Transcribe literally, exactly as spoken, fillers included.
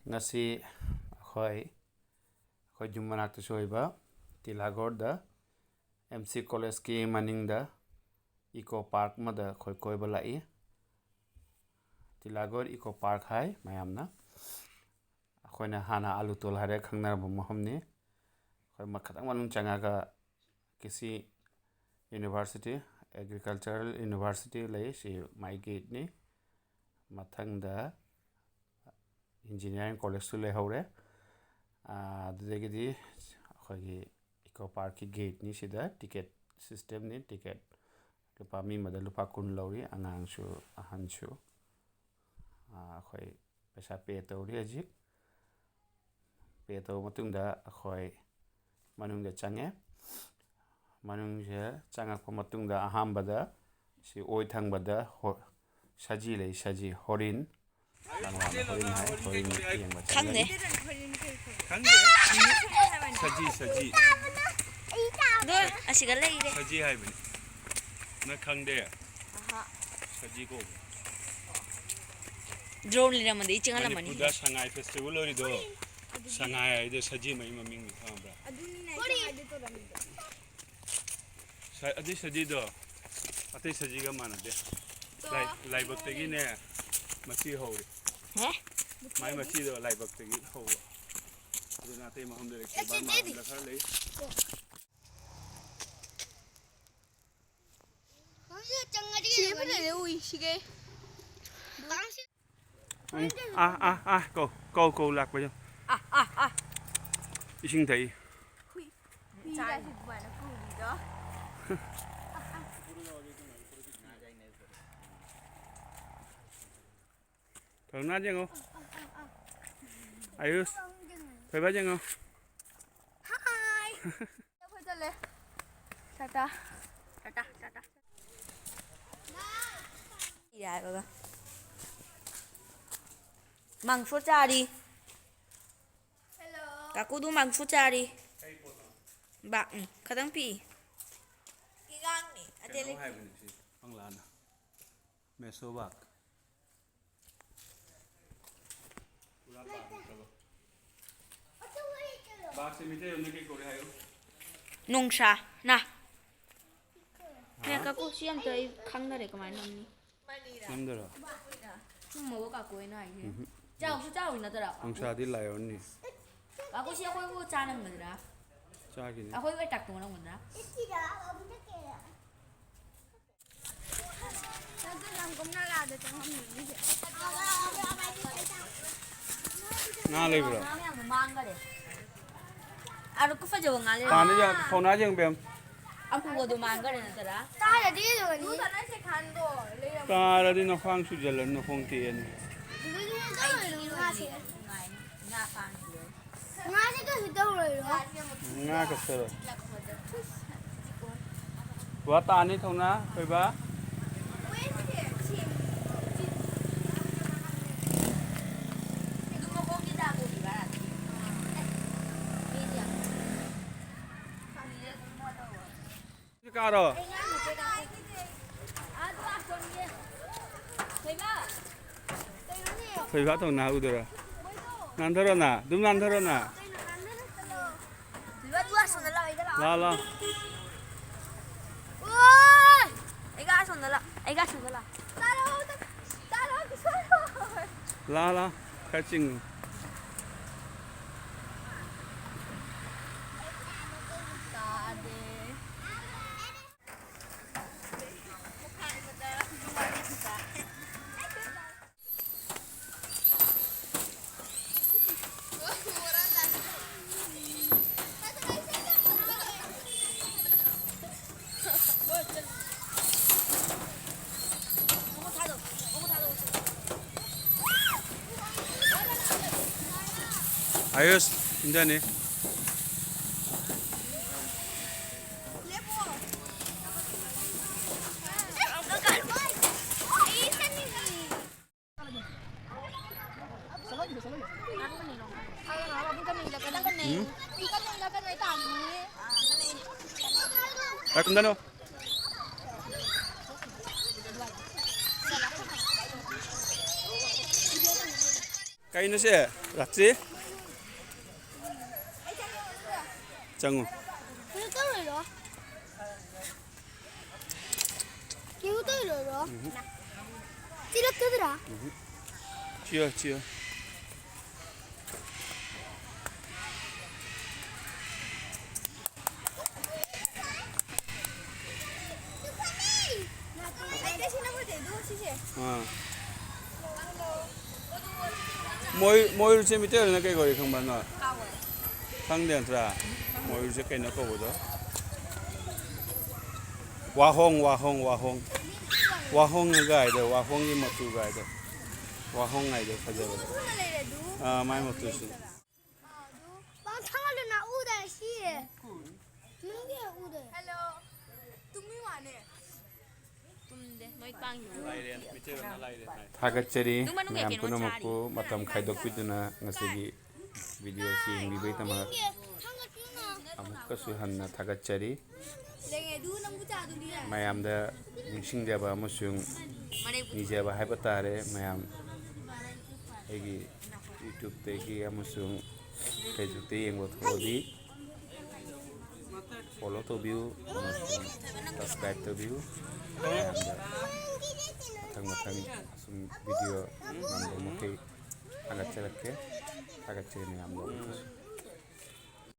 ꯉꯁꯤ ꯑꯩꯈꯣꯏ ꯑꯩꯈꯣꯏ ꯌꯨꯝ ꯃꯅꯥꯛꯇꯁꯨ ꯑꯣꯏꯕ ꯇꯤꯂꯥꯒꯣꯔꯗ ꯑꯦꯝ ꯁꯤ ꯀꯣꯂꯦꯖꯀꯤ ꯃꯅꯤꯡꯗ ꯏꯀꯣ ꯄꯥꯔꯛ ꯑꯃꯗ ꯑꯩꯈꯣꯏ ꯀꯣꯏꯕ ꯂꯥꯛꯏ꯫ ꯇꯤꯂꯥꯒꯣꯔ ꯏꯀꯣ ꯄꯥꯔꯛ ꯍꯥꯏ ꯃꯌꯥꯝꯅ꯫ ꯑꯩꯈꯣꯏꯅ ꯍꯥꯟꯅ ꯑꯥꯂꯨꯇꯣꯜ ꯍꯥꯏꯔꯒ ꯈꯪꯅꯔꯝꯕ ꯃꯐꯝꯅꯤ꯫ ꯑꯩꯈꯣꯏ ꯃ-, ꯈꯤꯇꯪ ꯃꯅꯨꯡ ꯆꯪꯉꯒ ꯀꯤꯁꯤ ꯌꯨꯅꯤꯚꯔꯁꯤꯇꯤ, ꯑꯦꯒ꯭ꯔꯤꯀꯜꯆꯔꯦꯜ ꯌꯨꯅꯤꯚꯔꯁꯤꯇꯤ ꯂꯩ꯫ ꯁꯤ ꯃꯥꯏ ꯒꯦꯠꯅꯤ꯫ ꯃꯊꯪꯗ ꯏꯟꯖꯤꯅꯤꯌꯥꯔꯤꯡ ꯀꯣꯂꯦꯖꯁꯨ ꯂꯩꯍꯧꯔꯦ꯫ ꯑꯥ, ꯑꯗꯨꯗꯒꯤꯗꯤ ꯑꯩꯈꯣꯏꯒꯤ ꯏꯀꯣ ꯄꯥꯔꯛꯀꯤ ꯒꯦꯠꯅꯤ꯫ ꯁꯤꯗ ꯇꯤꯀꯦꯠ ꯁꯤꯁꯇꯦꯝꯅꯤ꯫ ꯇꯤꯀꯦꯠ ꯂꯨꯄꯥ ꯃꯤ ꯑꯃꯗ ꯂꯨꯄꯥ ꯀꯨꯟ ꯂꯧꯔꯤ, ꯑꯉꯥꯡꯁꯨ ꯑꯍꯟꯁꯨ꯫ ꯑꯥ, ꯑꯩꯈꯣꯏ ꯄꯩꯁꯥ ꯄꯦ ꯇꯧꯔꯤ ꯍꯧꯖꯤꯛ꯫ ꯄꯦ ꯇꯧꯔꯕ ꯃꯇꯨꯡꯗ ꯑꯩꯈꯣꯏ ꯃꯅꯨꯡꯗ ꯆꯪꯉꯦ꯫ ꯃꯅꯨꯡꯁꯦ ꯆꯪꯉꯛꯄ ꯃꯇꯨꯡꯗ ꯑꯍꯥꯟꯕꯗ ꯁꯤ ꯑꯣꯏ ꯊꯪꯕꯗ ꯍꯣ-, ꯁꯖꯤ ꯂꯩ, ꯁꯖꯤ, ꯍꯣꯔꯤꯟ꯫ ꯀꯪꯂꯥꯗ ꯍꯣꯔꯤꯟ ꯍꯥꯏ, ꯍꯣꯔꯤꯟ ꯌꯦꯡꯕ ꯆꯠꯂꯦ꯫ ꯈꯪꯗꯦ꯫ ꯈꯪꯗꯦ? ꯁꯖꯤ, ꯁꯖꯤ꯫ ꯑꯗꯣ ꯑꯁꯤꯒ ꯂꯩꯔꯦ꯫ ꯁꯖꯤ ꯍꯥꯏꯕꯅꯤ꯫ ꯅꯪ ꯈꯪꯗꯦ? ꯑꯍꯥ꯫ ꯁꯖꯤ ꯀꯧꯕꯅꯤ꯫ ꯗ꯭ꯔꯣꯟ ꯂꯩꯔꯝꯃꯗꯤ ꯑꯩ ꯆꯦꯟꯍꯜꯂꯝꯃꯅꯤ꯫ ꯃꯅꯤꯄꯨꯔꯗ ꯁꯉꯥꯏ ꯐꯦꯁꯇꯤꯚꯦꯜ ꯑꯣꯏꯔꯤꯗꯣ, ꯁꯉꯥꯏ ꯍꯥꯏꯗꯣ ꯁꯖꯤ ꯃꯩ ꯃꯃꯤꯡꯅꯤ, ꯈꯪꯉꯕ꯭ꯔꯥ? ꯑꯗꯨꯅꯤꯅꯦ ꯑꯩ ꯁꯉꯥꯏꯗꯣ ꯇꯧꯔꯝꯃꯤꯗꯣ꯫ ꯁ-, ꯑꯗꯨꯏ ꯁꯖꯤꯗꯣ ꯑꯇꯩ ꯁꯖꯤꯒ ꯃꯥꯟꯅꯗꯦ꯫ ꯇꯣ꯫ ꯂꯥꯏ-, ꯂꯥꯏꯕꯛꯇꯒꯤꯅꯦ ꯃꯆꯤ ꯍꯧꯔꯤ꯫ ꯍꯦ? ꯃꯥꯏ ꯃꯆꯤꯗꯣ ꯂꯥꯏꯕꯛꯇꯒꯤ ꯍꯧꯕ꯫ ꯑꯗꯨꯅ ꯑꯇꯩ ꯃꯐꯝꯗ ꯂꯩꯇꯦ, ꯑꯦ, ꯆꯦ, ꯕꯔꯃꯥ ꯆꯦꯗꯤ꯫ ꯂꯣꯝꯗ ꯈꯔ ꯂꯩ꯫ ꯁꯤ ꯐꯖꯅ ꯎꯏ, ꯁꯤꯒꯦ꯫ ꯎꯝ, ꯑꯥ, ꯑꯥ, ꯑꯥ, ꯀꯧ, ꯀꯧ, ꯀꯧ, ꯂꯥꯛꯄ ꯌꯥꯎ꯫ ꯑꯥ, ꯑꯥ, ꯑꯥ꯫ ꯏꯁꯤꯡ ꯊꯛꯏ꯫ ꯍꯨꯏ, ꯍꯨꯏ ꯆꯥꯏ꯫ ꯒꯥꯏꯁꯦ ꯑꯗꯨꯃꯥꯏꯅ ꯀꯧꯔꯤꯗꯣ꯫ ꯀꯧꯅꯥ ꯌꯦꯡꯉꯣ꯫ ꯑꯌꯨꯁ, ꯊꯣꯏꯕ ꯌꯦꯡꯉꯣ꯫ ꯍꯥꯏ꯫ ꯑꯩꯈꯣꯏ ꯆꯠꯂꯦ꯫ ꯇꯥꯇꯥ꯫ ꯇꯥꯇꯥ, ꯇꯥꯇꯥ꯫ ꯌꯥꯔꯒ꯫ ꯃꯥꯡꯁꯣ ꯆꯥꯔꯤ꯫ ꯍꯦꯜꯂꯣ꯫ ꯀꯥꯀꯨꯗꯨ ꯃꯥꯡꯁꯣ ꯆꯥꯔꯤ꯫ ꯕꯥ, ꯎꯝ, ꯈꯇꯪ ꯄꯤꯛꯏ꯫ ꯏꯔꯥꯡꯅꯤ, ꯑꯇꯩ ꯀꯩꯅꯣ ꯂꯩꯇꯦ꯫ ꯍꯥꯏꯕꯅꯤ ꯁꯤ ꯀꯪꯂꯥꯅ꯫ ꯃꯦꯁꯣꯕꯥꯛ꯫ ꯄꯨꯔꯥ ꯄꯥꯛꯅ꯫ ꯁꯤ ꯃꯤꯇꯩꯔꯣꯟꯗ ꯀꯩ ꯀꯧꯔꯦ ꯍꯥꯏꯌꯨ꯫ ꯅꯣꯡꯁꯥ꯫ ꯅꯥ꯫ ꯍꯥ? ꯉꯥꯏꯈꯣꯀꯣ, ꯁꯤ ꯑꯝꯇ ꯑꯩ ꯈꯪꯗꯔꯦ ꯀꯃꯥꯏꯅ ꯅꯝꯅꯤ꯫ ꯅꯝꯗꯣꯏꯔꯣ? ꯁꯨꯝ ꯃꯕꯣꯛ ꯀꯥꯀꯨ ꯍꯣꯏꯅ ꯍꯥꯏꯁꯦ꯫ ꯎꯝꯍꯨꯝ꯫ ꯆꯥꯎꯁꯨ ꯆꯥꯎꯔꯤ ꯅꯠꯇ꯭ꯔꯣ? ꯅꯣꯡꯁꯥꯗꯤ ꯂꯥꯏꯑꯣꯟꯅꯤ꯫ ꯀꯥꯀꯨ, ꯁꯤ ꯑꯩꯈꯣꯏꯕꯨ ꯆꯥ ꯅꯝꯒꯗ꯭ꯔꯥ? ꯆꯥꯈꯤꯅꯤ꯫ ꯑꯩꯈꯣꯏꯕꯨ ꯍꯦꯛ ꯇꯥꯛꯇꯣꯛ ꯅꯝꯒꯗ꯭ꯔꯥ? ꯉꯥ ꯂꯩꯕ꯭ꯔꯣ? ꯉꯥ ꯃꯌꯥꯝꯗꯣ ꯃꯥꯡꯈꯔꯦ꯫ ꯑꯗꯣ ꯈꯨꯐꯖꯕ ꯉꯥ ꯂꯩꯔꯝꯃꯦ꯫ ꯄꯥꯟꯗ ꯌꯥ-, ꯊꯣꯡꯅꯥ ꯌꯦꯡꯕꯦꯝ꯫ ꯑꯄꯨꯕꯗꯣ ꯃꯥꯡꯈꯔꯦ ꯅꯠꯇ꯭ꯔꯥ? ꯇꯥꯔꯗꯤ ꯂꯣꯏꯔꯅꯤ꯫ ꯇꯥꯔꯗꯤ ꯅꯈ꯭ꯋꯥꯡ ꯁꯨꯖꯜꯂꯅꯤ, ꯅꯈꯣꯡ ꯇꯦꯛꯑꯅꯤ꯫ ꯑꯗꯨꯗꯤ ꯇꯧꯔꯣꯏꯗ꯭ꯔꯣ ꯉꯥꯁꯦ? ꯉꯥ ꯐꯥꯅ ꯉꯥꯁꯦ ꯀꯩꯁꯨ ꯇꯧꯔꯣꯏꯗ꯭ꯔꯣ? ꯉꯥ ꯀꯛꯆꯔꯣꯏ꯫ ꯋꯥ ꯇꯥꯅꯤ ꯊꯧꯅꯥ, ꯊꯣꯏꯕ꯫ ꯀꯥꯔꯣ꯫ ꯊꯣꯏꯕ ꯊꯧꯅꯥ ꯎꯗꯣꯏꯔꯣ? ꯅꯥꯟꯊꯔꯣ ꯅꯥ, ꯑꯗꯨꯝ ꯅꯥꯟꯊꯔꯣ ꯅꯥ꯫ ꯂꯥ, ꯂꯥ꯫ ꯑꯣꯏ! ꯑꯩꯒ ꯑꯁꯣꯝꯗ ꯂꯥ, ꯑꯩꯒ ꯑꯁꯣꯝꯗ ꯂꯥ꯫ ꯂꯥ, ꯂꯥ꯫ ꯈꯔ ꯆꯤꯡꯉꯨ꯫ ꯇꯥꯗꯦ꯫ ꯑꯌꯨꯁ, ꯏꯟꯗꯅꯤ꯫ ꯎꯝ? ꯂꯥꯛꯀꯨꯝꯗꯅꯣ꯫ ꯀꯩꯅꯣ ꯁꯦ, ꯔꯥꯆꯤ? ꯆꯪꯉꯨ꯫ ꯀꯩꯅꯣ ꯇꯧꯔꯣꯏꯔꯣ? ꯀꯩꯅꯣ ꯇꯧꯔꯣꯏꯔꯣ? ꯎꯝꯍꯨꯝ꯫ ꯆꯤꯜꯂꯛꯀꯗ꯭ꯔꯥ? ꯎꯝꯍꯨꯝ꯫ ꯆꯤꯌꯣ, ꯆꯤꯌꯣ꯫ ꯑꯥ꯫ ꯃꯣꯏ, ꯃꯣꯏꯔꯁꯦ ꯃꯤꯇꯩꯂꯣꯟꯗ ꯀꯩ ꯀꯧꯏ ꯈꯪꯕ꯭ꯔꯥ ꯅꯣꯏ? ꯈꯪꯗꯦ ꯅꯠꯇ꯭ꯔꯥ? ꯃꯣꯏꯔꯁꯦ ꯀꯩꯅꯣ ꯀꯧꯕꯗꯣ? ꯋꯥꯍꯣꯡ, ꯋꯥꯍꯣꯡ, ꯋꯥꯍꯣꯡ꯫ ꯋꯥꯍꯣꯡ ꯒꯥꯏꯗꯣ, ꯋꯥꯍꯣꯡꯒꯤ ꯃꯇꯨ ꯒꯥꯏꯗꯣ꯫ ꯋꯥꯍꯣꯡ ꯍꯥꯏꯗꯣ ꯐꯖꯕꯗꯣ꯫ ꯑꯥ, ꯃꯥꯏ ꯃꯇꯨꯁꯨ꯫ ꯄꯥꯡꯊꯥꯡꯗꯅ ꯎꯗꯦ ꯁꯤ꯫ ꯅꯪꯒꯤ ꯎꯗꯦ꯫ ꯍꯜꯂꯣ꯫ ꯇꯨꯝꯃꯤ ꯋꯥꯅꯦ꯫ ꯇꯨꯝꯗꯦ꯫ ꯅꯣꯏ ꯄꯥꯡꯉꯤ꯫ ꯂꯥꯏꯔꯦꯟ, ꯃꯤꯇꯩꯂꯣꯟꯗ ꯂꯥꯏꯔꯦꯟ ꯍꯥꯏ꯫ ꯊꯥꯒꯠꯆꯔꯤ ꯇꯨꯝꯃꯅꯨ ꯀꯩ ꯃꯌꯥꯝ ꯀꯩꯅꯣ ꯄꯨꯝꯅꯃꯛꯄꯨ ꯆꯥꯔꯤ꯫ ꯃꯇꯝ ꯈꯥꯏꯗꯣꯛꯄꯤꯗꯨꯅ ꯉꯁꯤꯒꯤ ꯚꯤꯗꯤꯑꯣ ꯑꯁꯤ ꯌꯦꯡꯕꯤꯕꯒꯤꯗꯃꯛ꯫ ꯑꯃꯨꯛꯀꯁꯨ ꯍꯟꯅ ꯊꯥꯒꯠꯆꯔꯤ꯫ ꯃꯌꯥꯝꯗ ꯅꯤꯡꯁꯤꯡꯖꯕ ꯑꯃꯁꯨꯡ ꯅꯤꯖꯕ ꯍꯥꯏꯕ ꯇꯥꯔꯦ, ꯃꯌꯥꯝ ꯑꯩꯒꯤ YouTube-ꯇꯒꯤ ꯑꯃꯁꯨꯡ Facebook-ꯇ ꯌꯦꯡꯕ ꯊꯣꯛꯑꯗꯤ follow ꯇꯧꯕꯤꯌꯨ ꯑꯃꯁꯨꯡ subscribe ꯇꯧꯕꯤꯌꯨ꯫ ꯃꯌꯥꯝꯗ ꯃꯊꯪ ꯃꯊꯪ ꯑꯁꯨꯝ ꯚꯤꯗꯤꯑꯣ ꯉꯝꯕ ꯃꯈꯩ ꯊꯥꯒꯠꯆꯔꯛꯀꯦ꯫ ꯊꯥꯒꯠꯆꯔꯤ ꯃꯌꯥꯝꯕꯨ꯫